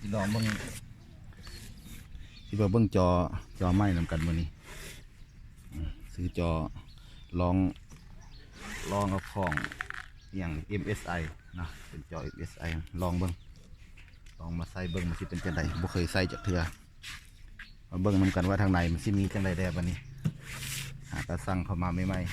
ຊິລອງເບິ່ງ ຊິມາເບິ່ງຈໍ ຈໍໃໝ່ນຳກັນມື້ນີ້. ອືມ ຊື້ຈໍລອງ ລອງເອົາຂອງອີ່ຫຍັງ ເອັມເອສໄອ ເນາະ ເປັນຈໍ ເອັມເອສໄອ ລອງເບິ່ງ ລອງມາໃຊ້ເບິ່ງ ມັນຊິເປັນຈັ່ງໃດ ບໍ່ເຄີຍໃຊ້ຈັກເທື່ອ. ມາເບິ່ງນຳກັນວ່າທາງໃນມັນຊິມີຈັ່ງໃດແດ່ບັດນີ້ ຫາກະສັ່ງເຂົ້າມາໃໝ່ໆ.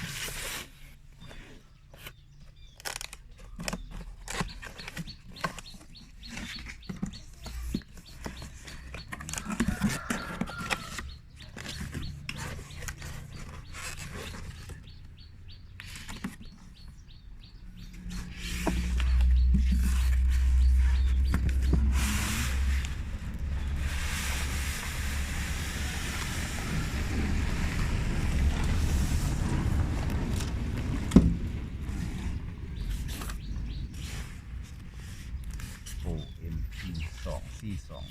ໂອ້ ເອັມພີ ສອງສີ່ສອງ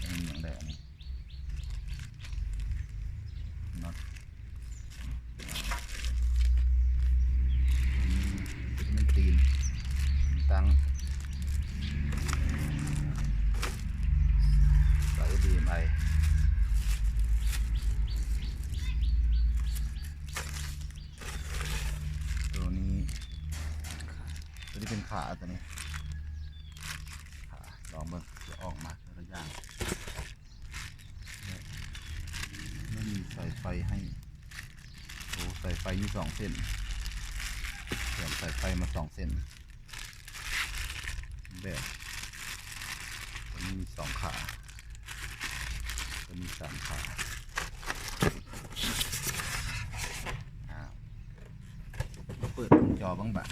ອັນນີ້ຫຍັງແດ່ອັນນີ້ ນັອດ ມັນຕີນ ມີຕັ້ງ ສາຍ ເອັດດີເອັມໄອ ໂຕນີ້ ໂຕນີ້ເປັນຂາ ໂຕນີ້ຂາ ລອງເບິ່ງ ຈະອອກມາແຕ່ລະຢ່າງ. ແລະ ມັນມີສາຍໄຟໃຫ້ ໂອ້ ສາຍໄຟມີສອງເສັ້ນ ແຖມສາຍໄຟມາສອງເສັ້ນ ແບບ ໂຕນີ້ມີສອງຂາ ໂຕນີ້ສາມຂາ. ອ້າວ ມາເປີດວົງຈໍເບິ່ງບາດ.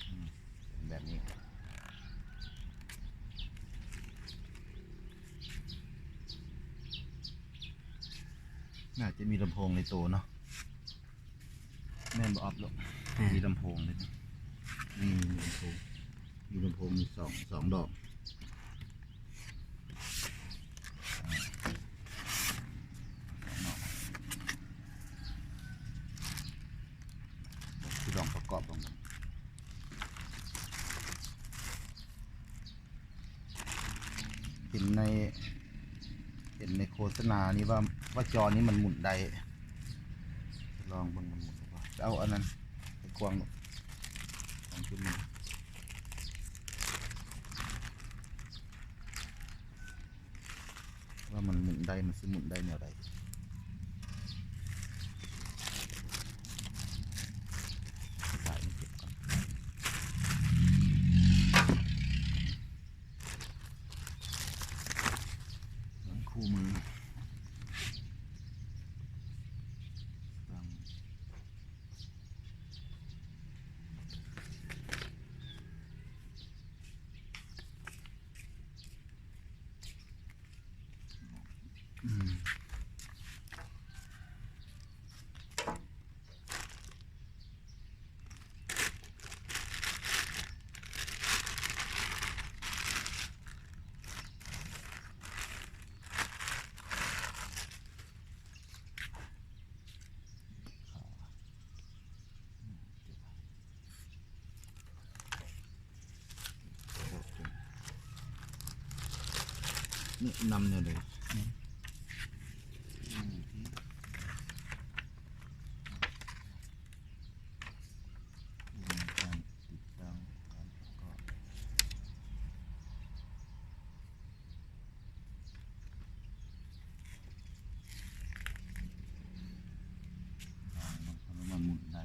ອືມ ເປັນແບບນີ້ ໜ້າຈະມີລຳໂພງໃນໂຕເນາະ. ແມ່ນບໍ່ອອບລູກ? ແມ່ນ ມີລຳໂພງເດ້ ນີ້ ມີລຳໂພງ ມີລຳໂພງມີສອງ ສອງດອກ ຊິລອງປະກອບເບິ່ງ. ເຫັນໃນ ເຫັນໃນໂຄສະນານີ້ວ່າ ວ່າຈໍນີ້ມັນໝູນໄດ້ ລອງເບິ່ງມັນໝູນບໍ່. ໄປເອົາອັນນັ້ນໃຫ້ກວ້າງໜ່ອຍ ຂອງຈຸດນີ້ ວ່າມັນໝູນໄດ້ ມັນຊິໝູນໄດ້ແນວໃດ. ສາຍມັນເກັບກ່ອນ ມັນຄູ່ມື ຕັ້ງ ອືມ. ແນະນຳແນວໃດ? ມັນໝູນໄດ້.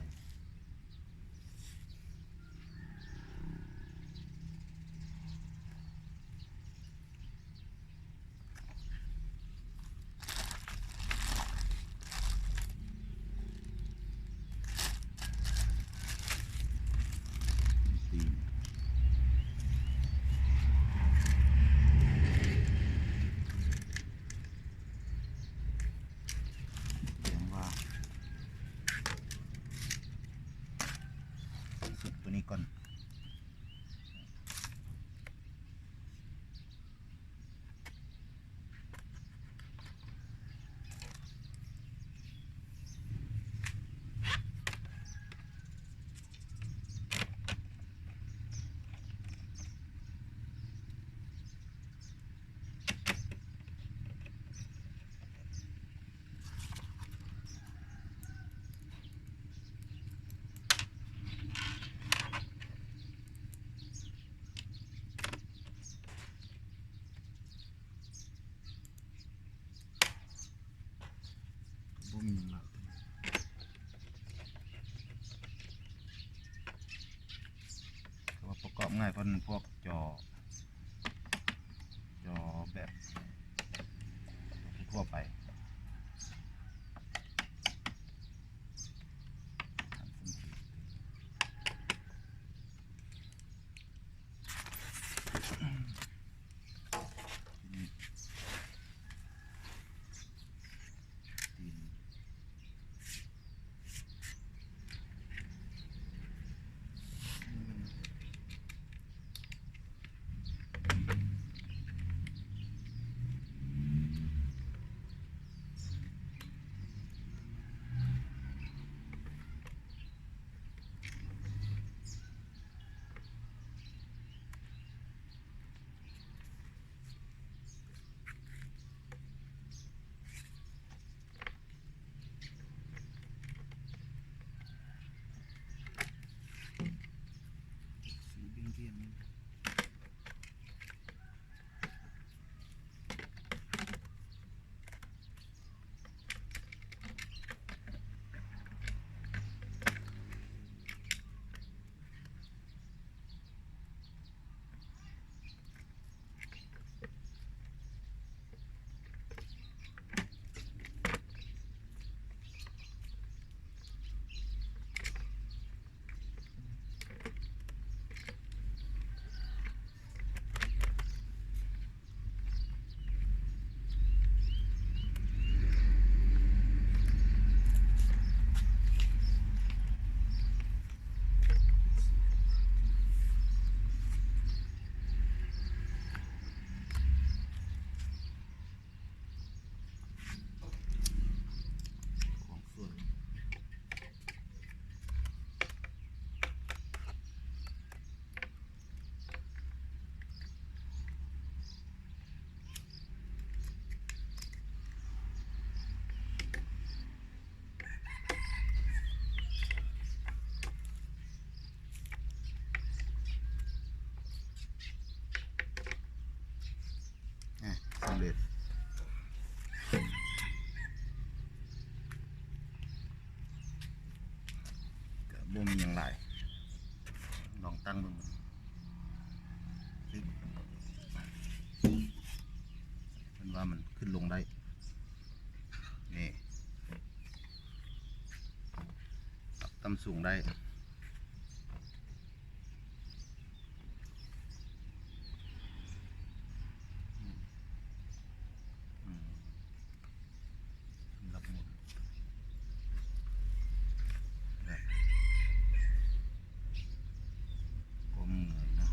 ຕົ້ນພວກຈໍ ຈໍແບບທົ່ວໄປ. ອ່ະ ສຳເລັດ ກະບໍ່ມີຫຍັງຫຼາຍ ລອງຕັ້ງເບິ່ງ ເພິ່ນວ່າມັນຂຶ້ນລົງໄດ້ ນີ້ ປັບຕ່ຳສູງໄດ້. ອືມ ລັບໝົດ ແລະ ຄວາມເໝືອຍເນາະ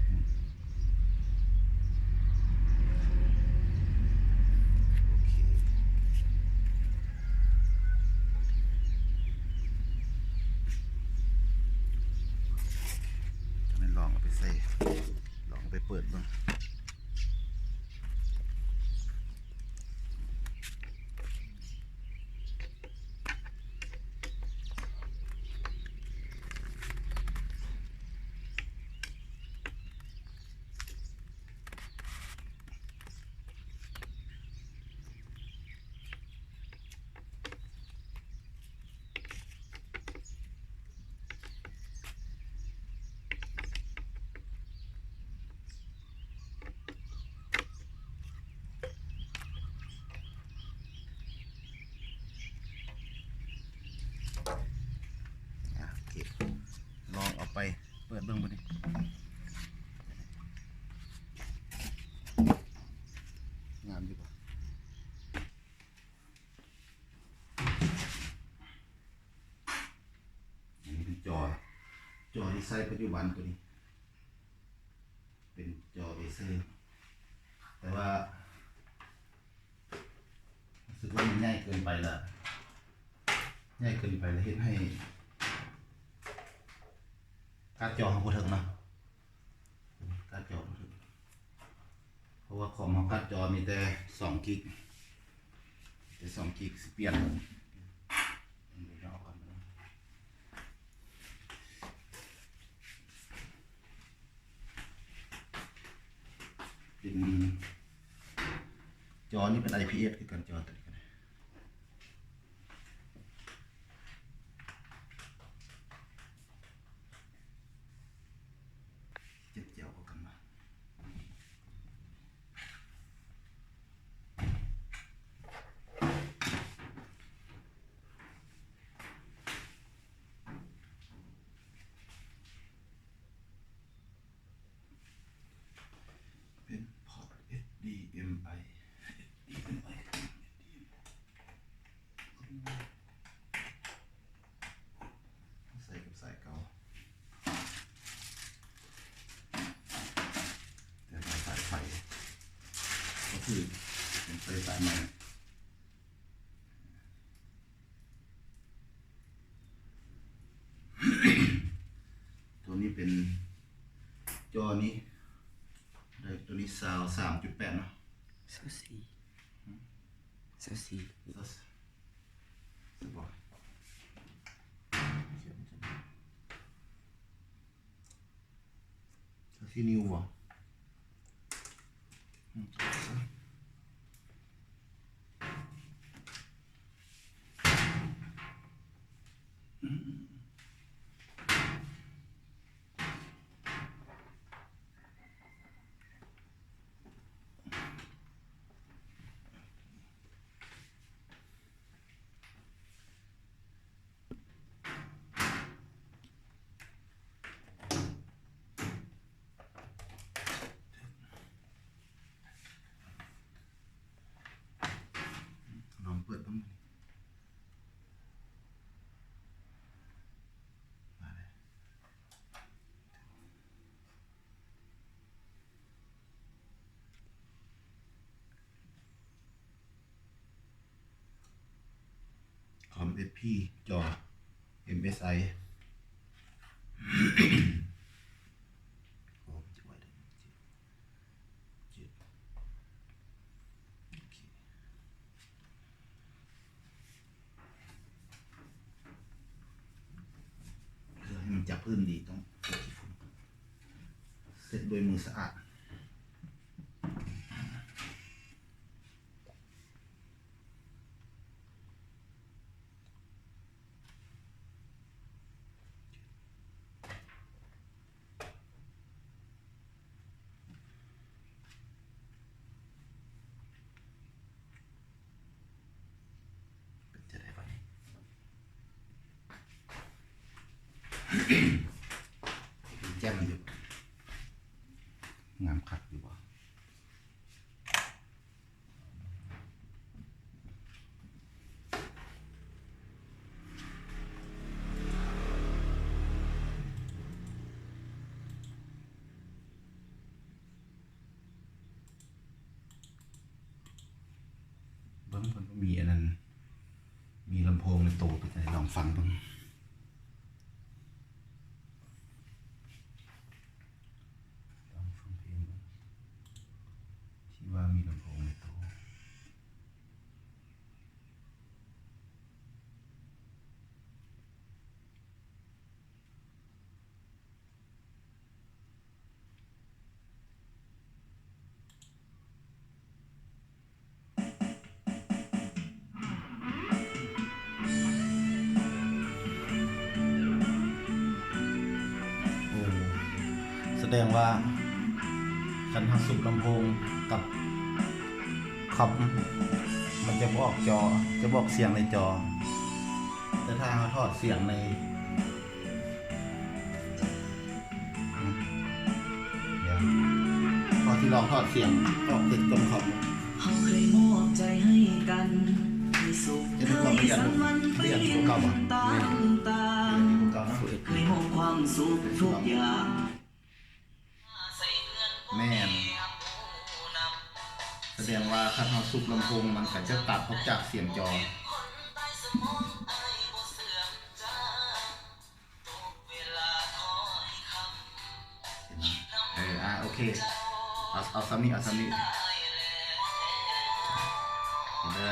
ອືມ ໂອເຄ ແມ່ນລອງເອົາໄປໃສ່ ລອງເອົາໄປເປີດເບິ່ງ. ອ່າ ໂອເຄ ລອງເອົາໄປເປີດເບິ່ງບາດນີ້ ງາມຢູ່ບໍ່? ອັນນີ້ເປັນຈໍ ຈໍທີ່ໃຊ້ປັດຈຸບັນໂຕນີ້ ເປັນຈໍເອເຊີ ແຕ່ວ່າ ຮູ້ສຶກວ່າມັນໃຫຍ່ເກີນໄປລະ ໃຫຍ່ເກີນໄປລະເຮັດໃຫ້ກາດຈໍເຮົາບໍ່ເຖິງເນາະ ກາດຈໍບໍ່ເຖິງ ເພາະວ່າຄອມເຮົາກາດຈໍມີແຕ່ສອງກິກ ແຕ່ສອງກິກ ຊິປ່ຽນ ເປັນ ຈໍນີ້ເປັນໄອພີເອສຄືກັນ ຈໍໂຕນີ້ກະໄດ້. ເປັນໄຟສາຍໃໝ່. ຕົວນີ້ເປັນຈໍນີ້ ໄດ້ຕົວນີ້ຊາວສາມຈຸດແປດເນາະ ຊາວສີ່ ຊາວສີ່ ຊາວ ຊາວສີ່ນິ້ວບໍ່? ອືມ ລອງເປີດເບິ່ງ ມາເລີຍ. ຄອມເອັສພີ ຈໍເອັມເອສໄອ ໂອ້ ຈະໄວເດີ ເຈັດ ໂອເຄ. ເພື່ອໃຫ້ມັນຈັບພື້ນດີ ຕ້ອງເປີດຂີ້ຝຸ່ນ ເຊັດດ້ວຍມືສະອາດ. ເປັນຈັ່ງໃດບາດນີ້? ແຈ່ມຢູ່ ງາມຄັກຢູ່ບໍ່? ເບິ່ງ ເພິ່ນມີອັນນັ້ນ ມີລຳໂພງໃນໂຕ ເປັນຈັ່ງໃດ ລອງຟັງເບິ່ງ. ລອງຟັງເພງເບິ່ງ ທີ່ວ່າມີລຳໂພງໃນໂຕ. ໂອ້ ສະແດງວ່າຄັນເຮົາສຸບລຳໂພງກັບຄອມ ມັນຈະບໍ່ອອກຈໍ ຈະບໍ່ອອກສຽງໃນຈໍ ແຕ່ຖ້າເຮົາຖອດສຽງໃນ ດຽວ ເຮົາຊິລອງຖອດສຽງອອກຈາກຕົ້ນຄອມ. ເຮົາເຄີຍມອບໃຈໃຫ້ກັນ ໃຫ້ສຸກເຄີຍສັນຫວັນໄປ ລຽນກວ່າເກົ່າບໍ່? ແມ່ນ ລຽນກວ່າເກົ່າເນາະ ເຄີຍມອບຄວາມສຸກທຸກຢ່າງ. ແມ່ນ ສະແດງວ່າຄັນເຮົາສຸບລຳໂພງ ມັນກະຈະຕັດອອກຈາກສຽງຈໍ. ເອີ ອ່າ ໂອເຄ ເອົາ ເອົາສ່ຳນີ້ ເອົາສ່ຳນີ້ເດີ.